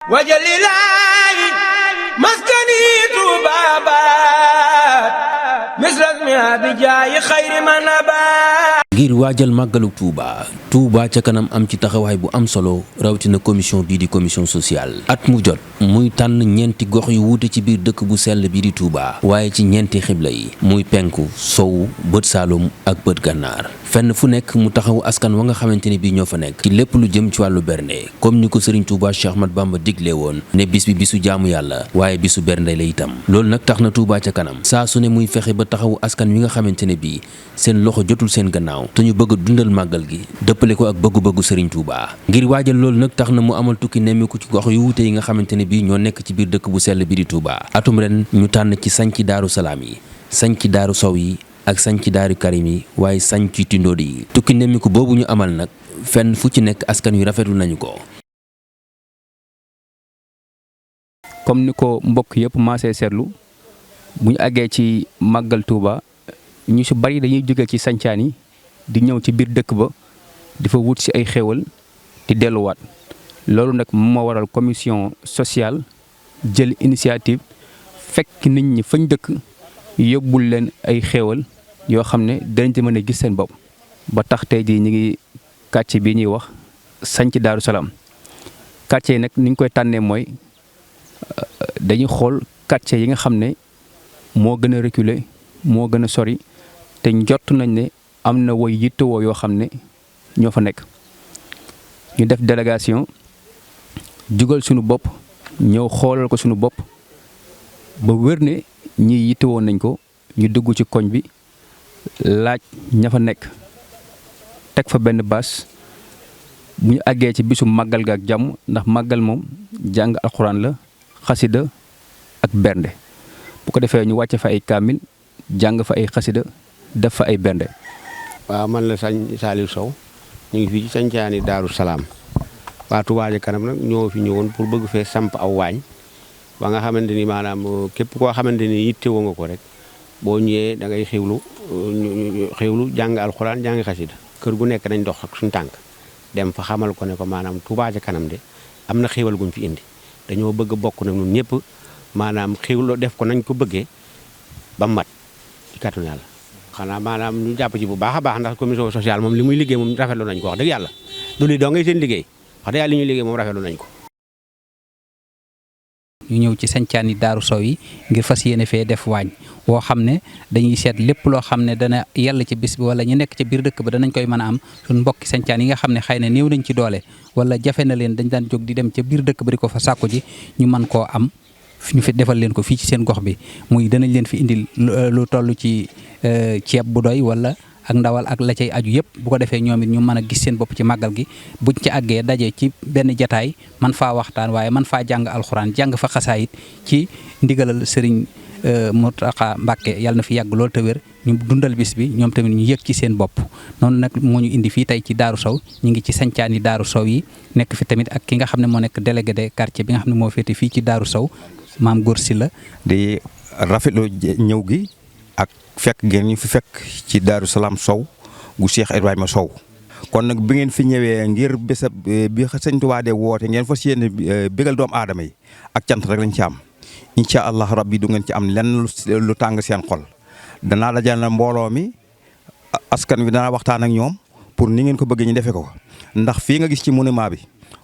wajalilaayi maskani tuubaabaat misrasmi abijaayi xayri manabaat. ngir waajal màggalu Touba ca kanam am ci taxawaay bu am solo rawatina commission bii di commission sociale at mu jot muy tànn ñeenti gox yu wuute ci biir dëkk bu sell bii di Touba waaye ci ñeenti xibla yi muy penku sowu bët saalum ak bët gànnaar fenn fu nekk mu taxawu askan wa nga xamante ni bii ñoo fa nekk ci lépp lu jëm ci wàllu bernde comme ni ko Serigne Touba Cheikh Ahmad Bamba digle woon ne bis bi bisu jaamu yàlla waaye bisu bernde la itam loolu nag tax na Touba ca kanam saa su ne muy fexe ba taxawu askan wi nga xamante ne bii seen loxo jotul seen gannaaw te ñu bëgg a dundal màggal gi dëppale ko ak bëggu-bëggu Serigne Touba ngir waajal loolu nag tax na mu amal tukki nemmeeku ci gox yu wuute yi nga xamante ne bii ñoo nekk ci biir dëkk bu sell bi di Touba atum ren ñu tànn ci sañci daaru salaam yi sañci daaru sow yi ak sañci daaru karim yi waaye sañci tindoodi yi tukki nemmeeku boobu ñu amal nag fenn fu ci nekk askan wi rafetlu nañu ko. comme ni ko mbokk yëpp maasee seetlu bu ñu àggee ci màggal Touba ñu si bari dañuy jóge ci sañcaan yi di ñëw ci biir dëkk ba di fa wut si ay xéewal di delluwaat loolu nag moo waral commission sociale jël initiative fekk nit ñi fañ dëkk yóbbul leen ay xéewal yoo xam ne danañ ci mën a gis seen bopp ba tax tey jii ñu ngi quartier bi ñuy wax sañc Daaru Salaam quartier yi nag ni ñu koy tànnee mooy dañuy xool quartier yi nga xam ne moo gën a reculé moo gën a sori te njott nañ ne am na woy yittewoo yoo xam ne ñoo fa nekk ñu def délégation jugal suñu bopp ñëw xoolal ko suñu bopp ba wér ne ñii yittewoo nañ ko ñu dugg ci koñ bi laaj ña fa nekk teg fa benn bâche bu ñu àggee ci bisu màggal ga ak jàmm ndax màggal moom jàng alxuraan la xasida ak bernde bu ko defee ñu wàcce fa ay kaamil jàng fa ay xasida def fa ay bernde. waaw man la sañ Saliou Sow ñu ngi fii ci sañcaani Daaru Salaam waa Touba ca kanam nag ñoo fi ñëwoon pour bëgg fee samp aw waañ ba nga xamante ni maanaam képp koo xamante ni yittewoo nga ko rek boo ñëwee da ngay xewlu jàng alxuraan jàng xasida kër gu nekk nañ dox ak suñu tànk dem fa xamal ko ne ko maanaam Touba ca kanam de am na xéwal guñ fi indi dañoo bëgg bokk nag ñun ñëpp maanaam xéwlu def ko nañ ko bëggee ba mat ci kàttanu yàlla. xanaa maanaam ñu jàpp ci bu baax a baax ndax commission sociale moom li muy liggéey moom rafetlu nañ ko wax dëgg yàlla du li doo ngay seen liggéey wax dëgg yàlla li ñuy liggéey moom rafetlu nañ ko. ñu ñëw ci sañcaani Daaru Sow yi ngir fas yéene fee def waañ woo xam ne dañuy seet lépp loo xam ne dana yàlla ci bis bi wala ñu nekk ca biir dëkk ba danañ koy mën a am suñ mbokki sañcaan yi nga xam ne xëy na néew nañ ci doole wala jafe na leen dañ daan jóg di dem ca biir dëkk ba di ko fa sàkku ji ñu mën koo am ñu fi defal leen ko fii ci seen gox bi muy danañ leen fi indil lu toll ci ceeb bu doy wala ak ndawal ak la cay aju yëpp bu ko defee ñoom it ñu mën a gis seen bopp ci màggal gi buñ ci àggee daje ci benn jataay man faa waxtaan waaye man faa jàng alxuraan jàng fa xasaayit ci ndigalal sëriñ Mountakha Mbacké yàlla na fi yàgg lool te wér ñu dundal bis bi ñoom tamit ñu yëg ci seen bopp noonu nag moo ñu indi fii tey ci Daaru Sow ñu ngi ci sañcaani Daaru Sow yi nekk fi tamit ak ki nga xam ne moo nekk délégué de quartier bi nga xam ne moo féete fii ci Daaru Sow maam Góor Sylla di rafetlu ñëw gi ak fekk ngeen ñu fi fekk ci Daaru Salaam Sow gu Cheikh Ibrahima Sow kon nag bi ngeen fi ñëwee ngir bésab bi Sëñ Tuubaa de woote ngeen fas yéene bégal doomu aadama yi ak cant rek lañ ci am incha allah rabbi du ngeen ci am lenn lu tàng seen xol danaa dajal na mbooloo mi askan wi danaa waxtaan ak ñoom pour ni ngeen ko bëggee ñu defee ko ndax fii nga gis ci monument bi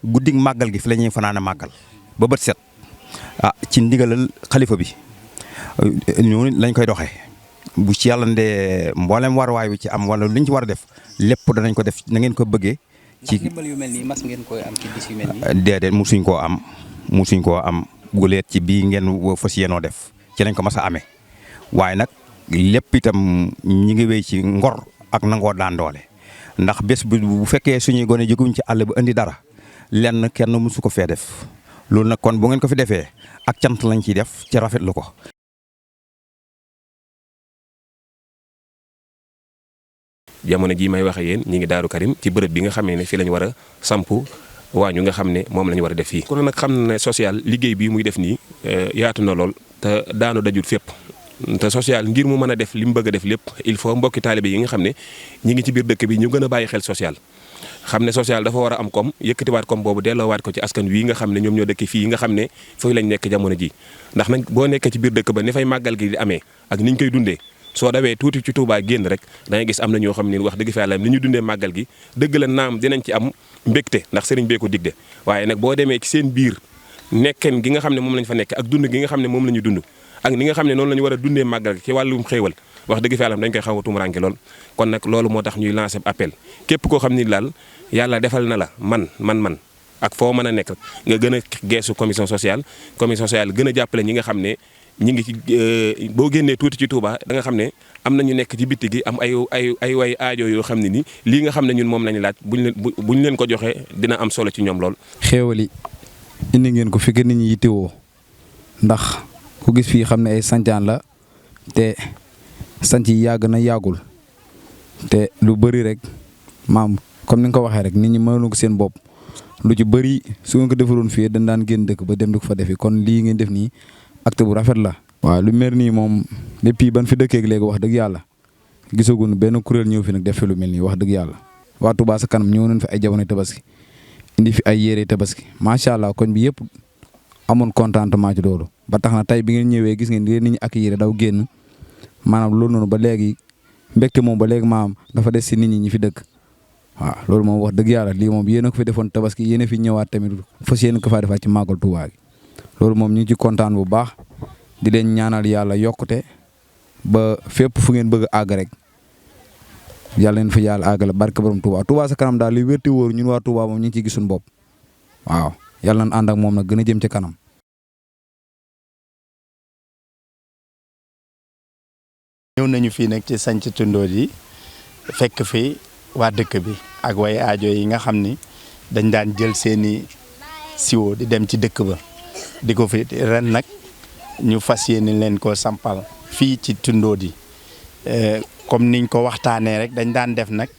guddig màggal gi fi la ñuy fanaane màggal ba bët set ci ndigalal xalifa bi ñooñu lañ koy doxee bu ci yàlla ndee mboolem waruwaay wi ci am wala luñ ci war a def lépp danañ ko def na ngeen ko bëggee. ci ndimbal yu mel nii mas ngeen koy am ci bis yu mel nii. déedéet musuñ koo am guleet ci bii ngeen fas yéenoo def ci lañ ko mas a amee waaye nag lépp itam ñi ngi wéy ci ngor ak nangoo daan doole ndax bés bu fekkee suñuy gone jóguñ ci àll ba indi dara lenn kenn musu ko fee def loolu nag kon bu ngeen ko fi defee ak cant lañ ciy def ci rafetlu ko. jamono jii may waxe yéen ñi ngi Daaru Karim ci bërëb bi nga xam ne fii lañ war a samp waañu nga xam ne moom la ñu war a def fii. kon nag xam na ne social liggéey bii muy def nii yaatu na lool te daanu dajul fépp te social ngir mu mën a def li mu bëgg a def lépp il faut mbokki taalibe yi nga xam ne ñi ngi ci biir dëkk bi ñu gën a bàyyi xel social xam ne social dafa war a am koom yëkkatiwaat koom boobu delloowaat ko ci askan wi nga xam ne ñoom ñoo dëkk fii nga xam ne foofu lañ nekk jamono ji ndax nag boo nekkee ci biir dëkk ba ni fay màggal gi di amee ak niñ koy dundee soo dawee tuuti ci Touba génn rek da ngay gis am na ñoo xam ne wax dëgg fa yàlla ni ñu dundee màggal gi dëgg la naam dinañ ci am mbégte ndax sëriñ bee ko digde waaye nag boo demee ci seen biir nekkeen gi nga xam ne moom lañ fa nekk ak dund gi nga xam ne moom la ñu dund ak ni nga xam ne noonu la ñu war a dundee màggal gi ci wàllum xéewal wax dëgg fa yàlla dañ koy xaw a tumuraanke lool kon nag loolu moo tax ñuy lancer appel képp koo xam ni daal yàlla defal na la man ak foo mën a nekk nga gën a geesu commission sociale gën a jàppale ñi nga xam ne ñi ngi ci boo génnee tuuti ci Touba da nga xam ne am na ñu nekk ci bitti gi am ay way aajo yoo xam ne ni lii nga xam ne ñun moom lañu laaj buñ leen ko joxee dina am solo ci ñoom lool. xéewali indi ngeen ko fi nit ñi yittewoo ndax ku gis fii xam ne ay sancaan la te sanc yi yàgg na yàggul te lu bëri rek maam comme ni nga ko waxee rek nit ñi mënuñu ko seen bopp lu ci bëri su ngeen ko defaroon fii dañ daan génn dëkk ba dem di ko fa defi kon lii ngeen def nii acte bu rafet la. waaw lu mel nii moom depuis ban fi dëkkeeg léegi wax dëgg yàlla gisaguñu benn kuréel ñëw fi nag def fi lu mel nii wax dëgg yàlla waa Touba ca kanam ñëw nañ fi ay jamono tabaski indi fi ay yére tabaski macha allah koñ bi yëpp amoon contentement ci loolu ba tax na tey bi ngeen ñëwee gis ngeen nit ñi ak yére daw génn maanaam loolu noonu ba léegi mbégte moom ba léegi maam dafa des si nit ñi fi dëkk waaw loolu moom wax dëgg yàlla lii moom yéen a ko fi defoon tabaski yéen a fi ñëwaat tamit fas yéen ko faa defaat ci màggal Touba gi loolu moom ñu ngi ci kontaan bu baax di leen ñaanal yàlla yokkute ba fépp fu ngeen bëgg a àgg rek yàlla leen fa yàlla àggale barke borom Touba Touba ca kanam daal li wérti wóoru ñun waa Touba moom ñu ngi ciy gis suñu bopp waaw yàlla nañ ànd ak moom nag gën a jëm ci kanam. ñëw nañu fii nag ci sanc Tindodi fekk fi waa dëkk bi ak way aajo yi nga xam ni dañ daan jël seeni siwo di dem ci dëkk ba di ko fi ren nag ñu fas yéene leen ko sampal fii ci Tindodi comme niñ ko waxtaanee rek dañ daan def nag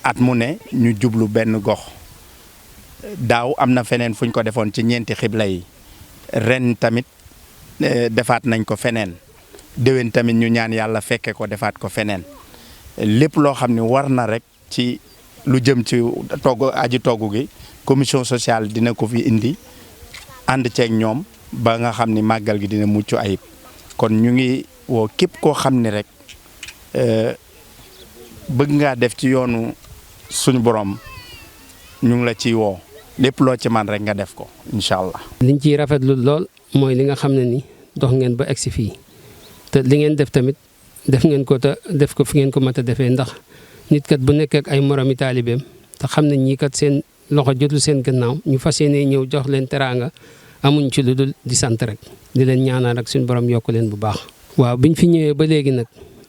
at mu ne ñu jublu benn gox daaw am na feneen fuñ ko defoon ci ñeenti xibla yi ren tamit defaat nañ ko feneen déwén tamit ñu ñaan yàlla fekke ko defaat ko feneen lépp loo xam ne war na rek ci lu jëm ci aji togg gi commission sociale dina ko fi indi ànd ceeg ñoom ba nga xam ni màggal gi dina mucc ayib kon ñu ngi woo képp koo xam ne rek bëgg ngaa def ci yoonu suñu borom ñu ngi la ciy woo lépp loo ci man rek nga def ko incha allah. liñ ciy rafetlu lool mooy li nga xam ne ni dox ngeen ba egsi fii te li ngeen def tamit def ngeen ko te def ko fi ngeen ko mat a defee ndax nit kat bu nekk ak ay moromi taalibeem te xam ne ñii kat seen loxo jotul seen gannaaw ñu fas yéene ñëw jox leen teraanga amuñ ci lu dul di sant rek di leen ñaanal rek suñu borom yokk leen bu baax. waaw biñ fi ñëwee ba léegi nag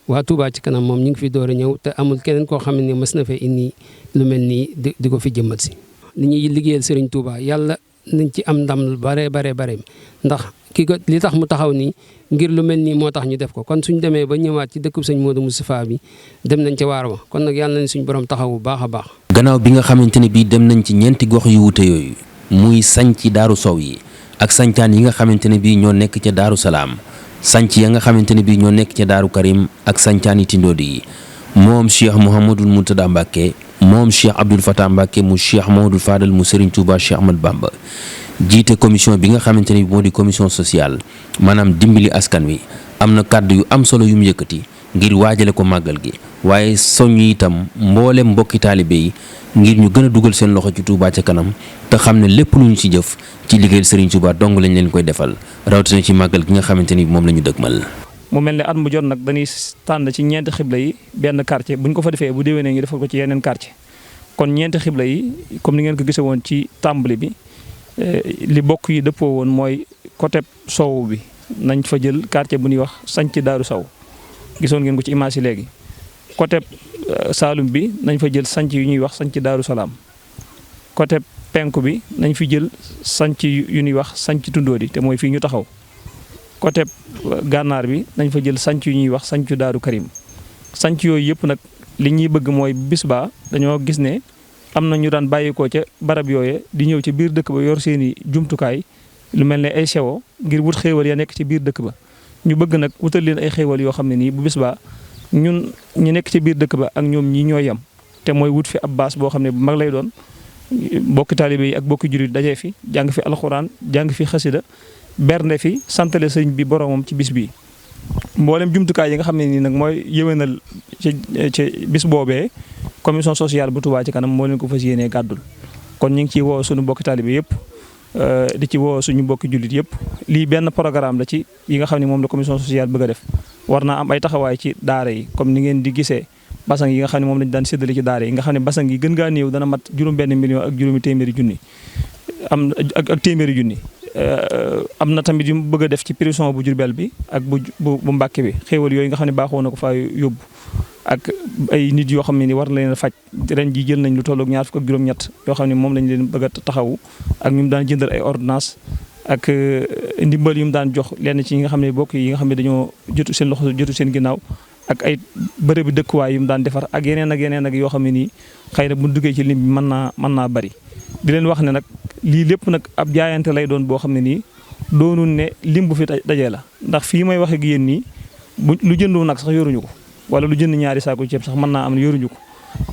waa Touba ci kanam moom ñu ngi fi door a ñëw te amul keneen koo xam ne mës na fee indi lu mel nii di ko fi jëmmat si. li ñuy liggéeyal Serigne Touba yàlla nañ ci am ndam lu bare ndax ki ko li tax mu taxaw nii ngir lu mel nii moo tax ñu def ko kon suñ demee ba ñëwaat ci dëkkub sëñ Modou Moustapha bi dem nañ ca waar wa kon nag yàlla nañ suñu borom taxaw bu baax a baax. gannaaw bi nga xamante ne bii dem nañ ci ñeenti gox yu wute yooyu muy sanc Daaru Sow yi ak sancaan yi nga xamante ne bii ñoo nekk ca Daaru Salaam sanc ya nga xamante ne bii ñoo nekk ca Daaru Karim ak sancaan yi Tindodi yi moom Cheikh Mouhamadul Moutada Mbacke moom Cheikh Abdoul Fatah Mbacke mu Cheikh Mouhamadoul Fadal mu Serigne Touba Cheikh Ahmad Bamba jiite commission bi nga xamante ne bii moo di commission sociale maanaam dimbali askan wi am na kàddu yu am solo yu mu yëkkati ngir waajale ko màggal gi waaye soññu itam mboolem mbokki taalibe yi ngir ñu gën a dugal seen loxo ci Touba ca kanam te xam ne lépp lu ñu ci jëf ci liggéeyal Serigne Touba dong lañ leen koy defal rawatina ci màggal gi nga xamante ni moom la ñu dëgmal. mu mel ne at mu jot nag dañuy tànn ci ñeenti xibla yi benn quartier bu ñu ko fa defee bu déwénee ñu defal ko ci yeneen quartier kon ñeenti xibla yi comme ni ngeen ko gisee woon ci tàmbali bi li bokk yi dëppoo woon mooy côté sow bi nañ fa jël quartier bu ñuy wax sanc Daaru Sow gisoon ngeen ko ci image yi léegi côté Saalum bi nañ fa jël sanc yu ñuy wax sanc Daaru Salaam côté penku bi nañ fi jël sanc yu ñuy wax sanc Tindodi te mooy fii ñu taxaw côté gànnaar bi nañ fa jël sanc yu ñuy wax sanc Daaru Karim sanc yooyu yëpp nag li ñuy bëgg mooy bis baa dañoo gis ne am na ñu daan bàyyikoo ca barab yooye di ñëw ci biir dëkk ba yor seeni jumtukaay lu mel ne ay sewo ngir wut xéewal ya nekk ci biir dëkk ba ñu bëgg nag wutal leen ay xéewal yoo xam ne nii bu bis baa ñun ñu nekk ci biir dëkk ba ak ñoom ñi ñoo yem te mooy wut fi ab baas boo xam ne bu mag lay doon bokki taalibe yi ak bokki jurit dajee fi jàng fi alxuraan jàng fi xasida bernde fi santale sëriñ bi boromam ci bis bi mboolem jumtukaay yi nga xam ne nii nag mooy yëwénal ci bis boobee commission sociale bu Touba ci kanam moo leen ko fas yéenee gàddul kon ñu ngi ciy woo suñu bokki taalibe yëpp di ci woo suñu mbokki jullit yëpp lii benn programme la ci yi nga xam ne moom la commission sociale bëgg a def war naa am ay taxawaay ci daara yi comme ni ngeen di gisee basang yi nga xam ne moom lañ daan séddale ci daara yi nga xam ne basang yi gën ngaa néew dana mat juróom-benn million ak juróomi téeméeri junni ak téeméeri junni am na tamit yu mu bëgg a def ci prison bu Jurbel bi ak bu Mbàkke bi xéewal yooyu nga xam ne baaxoo na ko faa yóbbu ak ay nit yoo xam ne ni war na leen a faj ren ji jël nañ lu tolloog 20 ak juróom-ñett yoo xam ne moom lañ leen bëgg a taxawu ak ñu mu daan jëndal ay ordonnance ak ndimbal yu mu daan jox lenn ci ñi nga xam ne bokk yi nga xam ne dañoo jotu seen loxo jotu seen ginnaaw ak ay bërëbi dëkkuwaay yu mu daan defar ak yeneen ak yoo xam ne nii xëy na bu duggee ci lim bi mën naa bari di leen wax ne nag lii lépp nag ab jaayante lay doon boo xam ne nii doonul ne lim bu fi dajee la ndax fii may wax ak yéen nii lu jëndu nag sax yoruñu ko wala lu jënd ñaari saako ceeb sax mën naa am ne yoruñu ko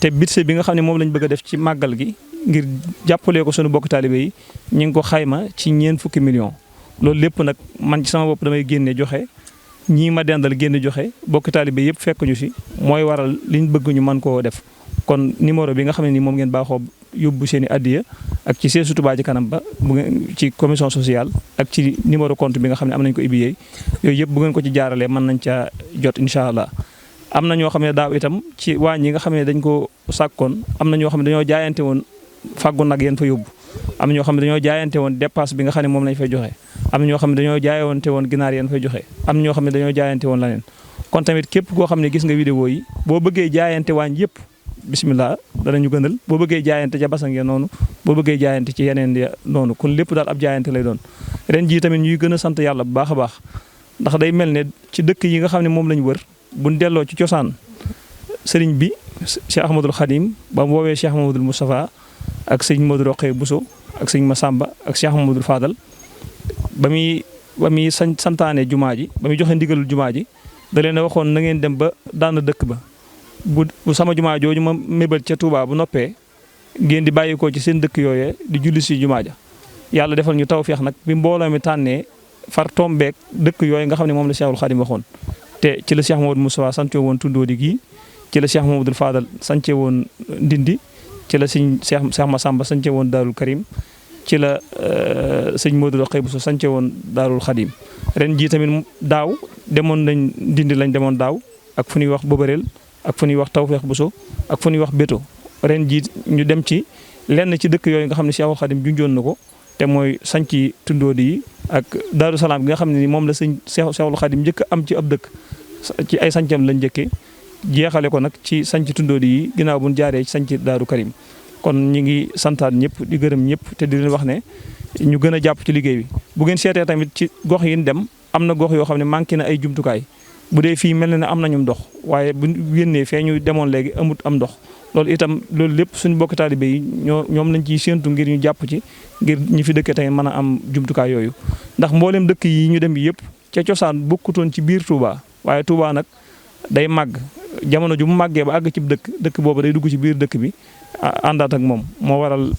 te budget bi nga xam ne moom lañ bëgg a def ci màggal gi ngir jàppalee ko sunu bokk taalibe yi ñu ngi ko xayma ci 40 millions loolu lépp nag man ci sama bopp damay génne joxe ñii ma dendal génne joxe bokk taalibe yëpp fekk ñu si mooy waral liñ bëgg ñu mën koo def kon numéro bi nga xam ne ni moom ngeen baaxoo yóbbu seen i addiya ak ci seesu Touba ci kanam ba bu ngeen ci commission sociale ak ci numéro compte bi nga xam ne am nañ ko ibiyee yooyu yëpp bu ngeen ko ci jaaralee mën nañ caa jot incha allah. am na ñoo xam ne daaw itam ci waañ yi nga xam ne dañ ko sàkkoon am na ñoo xam ne dañoo jaayante woon fàggu nag yéen fa yóbbu am na ñoo xam ne dañoo jaayante woon dépasse bi nga xam ne moom lañ fay joxe am na ñoo xam ne dañoo jaayante woon ginaar yéen fay joxe am na ñoo xam ne dañoo jaayante woon leneen kon tamit képp koo xam ne gis nga vidéo yi boo bëggee jaayante waañ yëpp bismillah danañu gënal boo bëggee jaayante ca basang ya noonu boo bëggee jaayante ci yeneen ya noonu kon lépp daal ab jaayante lay doon ren jii tamit ñuy gën a sant yàlla bu baax a baax ndax day mel ne ci dëkk yi nga xam ne moom lañ wër buñ delloo ci cosaan sëriñ bi Cheikh Ahmadul Khadim ba mu woowee Cheikh Mamadul Moustapha ak sëñ Modou Rokhaya Bousso ak sëñ Massamba ak Cheikh Mamadul Fadal ba muy santaane jumaa ji ba muy joxe ndigalul jumaa ji da leen a waxoon na ngeen dem ba daana dëkk ba bu sama jumaa jooju ma mébal ca Touba bu noppee ngeen di bàyyikoo ci seen dëkk yooyee di julli si jumaa ja yàlla defal ñu tawfeex nag bi mbooloo mi tànnee far tombeek dëkk yooyu nga xam ne moom la Cheikhul Khadim waxoon te ci la Cheikh Mamadou Moustapha sancee woon Tundóodi gii ci la Cheikh Mamadou Fadal sancee woon Ndindi ci la sëñ Cheikh Massamba sancee woon Daarul Karim ci la sëñ Modou Rokhaya Bousso sancee woon Daarul Khadim ren jii tamit daaw demoon nañ Ndindi lañ demoon daaw ak fu ñuy wax Bobareel ak fu ñuy wax Tawfeex Bousso ak fu ñuy wax Béto ren jii ñu dem ci lenn ci dëkk yooyu nga xam ne Cheikhul Khadim junjoon na ko te mooy sanci Tundóodi yi ak Daaru Salaam gi nga xam ne ni moom la Cheikhul Khadim njëkk am ci ab dëkk ci ay sancam lañ njëkkee jeexale ko nag ci sanc Tundóodi yi ginnaaw bu ñu jaaree ci sanc Daaru Karim kon ñu ngi santaat ñëpp di gërëm ñëpp te di leen wax ne ñu gën a jàpp ci liggéey bi bu ngeen seetee tamit ci gox yi ñu dem am na gox yoo xam ne manqué na ay jumtukaay bu dee fii mel na ne am nañu ndox waaye bu génnee fee ñu demoon léegi amut am ndox loolu itam loolu lépp suñu bokk taalibe yi ñoom lañ ciy séentu ngir ñu jàpp ci ngir ñi fi dëkkee tamit mën a am jumtukaay yooyu ndax mboolem dëkk yi ñu dem yëpp ca cosaan bokkutoon ci biir Touba waaye Touba nag day màgg jamono ju mu màggee ba àgg ci dëkk boobu day dugg ci biir dëkk bi àndaat ak moom moo waral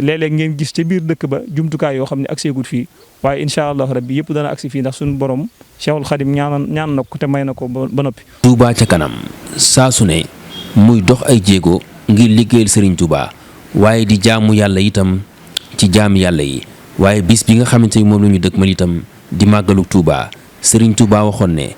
léeg-léeg ngeen gis ca biir dëkk ba jumtukaay yoo xam ne agsi gut fii waaye incha allah rabbi yëpp dana agsi fii ndax suñu borom Cheikhul Khadim ñaan na ko te may na ko ba noppi. Touba ca kanam saa su ne muy dox ay jéego ngir liggéeyal Serigne Touba waaye di jaamu yàlla itam ci jaami yàlla yi waaye bis bi nga xamante ni moom la ñu dëkkmal itam di màggalu Touba Serigne Touba waxoon ne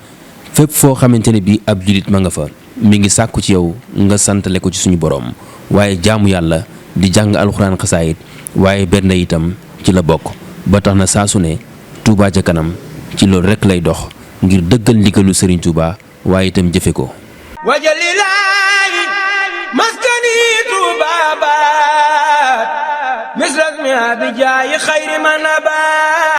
fépp foo xamante ne bii ab julit ma nga fa mi ngi sàkku ci yow nga santale ko ci suñu borom waaye jaamu yàlla di jàng alxuraan xasaayit waaye benn itam ci la bokk ba tax na saa su ne Touba ca kanam ci loolu rek lay dox ngir dëggal ndigalu Serigne Touba waaye itam jëfe ko. wajalilaayi maskani Touba baat misras mi abijaayi xayri man abaat